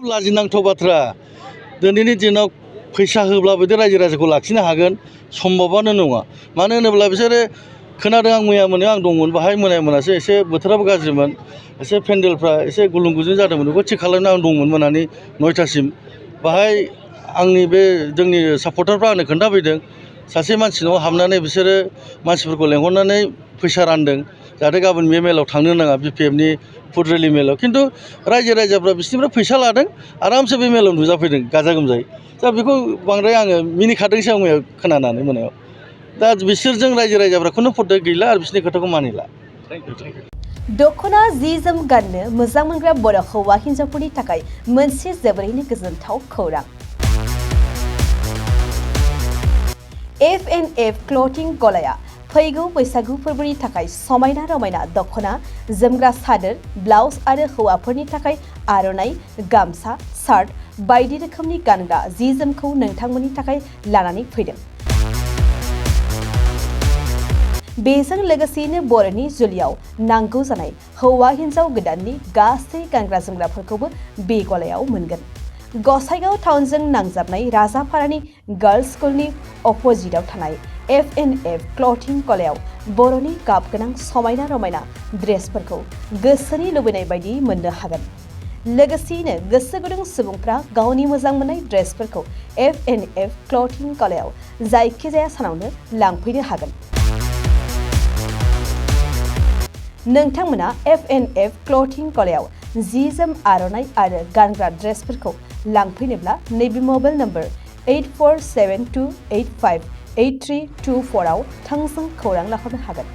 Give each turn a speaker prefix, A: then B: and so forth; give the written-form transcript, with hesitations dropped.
A: लाजिनांथाव बाथ्रा दिनैनि दिनाव फैसा होब्लाबो रायजो राजाखौ लाखिनो हागोन सम्भबानो नङा मानो होनोब्ला बिसोरो खोनादों आं मैया मोनायाव आं दंमोन बाहाय मोनासो एसे बोथोराबो गाज्रिमोन एसे पेन्डेलफ्रा एसे गुलुं गुजुं जादोंमोन बेखौ थिग खालामनो आं दंमोन मोनानि 9टासिम बाहाय आंनि बे जोंनि सापर्टारफ्रा आंनो खोन्थाफैदों सासे मानसिनाव हाबनानै बिसोरो मानसिफोरखौ लेंहरनानै फैसा रानदों जाहाथे गाबोन बे मेलाव थांनो नाङा बिपिएफनि फुड रेलि मेलाव खिन्थु रायजो राजाफ्रा बिसोरनिफ्राय फैसा लादों आरामसे बे मेलाव नुजाफैदों गाजा गोमजायै दा बेखौ बांद्राय आङो मिनिखादोंसो आं मैया खोनानानै मोनायाव दा बिसोरजों रायजो राजाफ्रा खुनु फद गैला आरो बिसोरनि खोथाखौ मानिला
B: दखना जि जोम गाननो मोजां मोनग्रा बर' हौवा हिन्जावफोरनि थाखाय मोनसे जोबोरैनो गोजोनथाव खौरां F&F क्लथिं गलाया फैगौ बैसागु फोरबोनि थाखाय समायना रमायना दखना जोमग्रा सादोर ब्लाउज आरो हौवाफोरनि थाखाय आर'नाइ गामसा शार्ट बायदि रोखोमनि गानग्रा जि जोमखौ नोंथांमोननि थाखाय लानानै फैदों बेजों लोगोसेयैनो बर'नि जुलियाव नांगौ जानाय हौवा हिन्जाव गोदाननि गासै गानग्रा जोमग्राफोरखौबो बे गलायाव मोनगोन गसाइगाव टाउनजों नांजाबनाय राजापारानि गार्लस स्कुलनि अपोजिटआव थानाय F&F क्लथिं गलायाव बर'नि गाब गोनां समायना रमायना ड्रेसफोरखौ गोसोनि लुबैनाय बायदि मोननो हागोन लोगोसेयैनो गोसो गुदुं सुबुंफ्रा गावनि मोजां मोननाय ड्रेसफोरखौ F&F क्लथिं गलायाव जायखिजाया सानावनो लांफैनो हागोन नोंथांमोना F&F क्लथिं गलायाव जि जोम आर'नाइ आरो गानग्रा ड्रेसफोरखौ लांफैनोब्ला नैबे मबाइल नम्बर 8472858324 आव थोंजों खौरां लाहरनो हागोन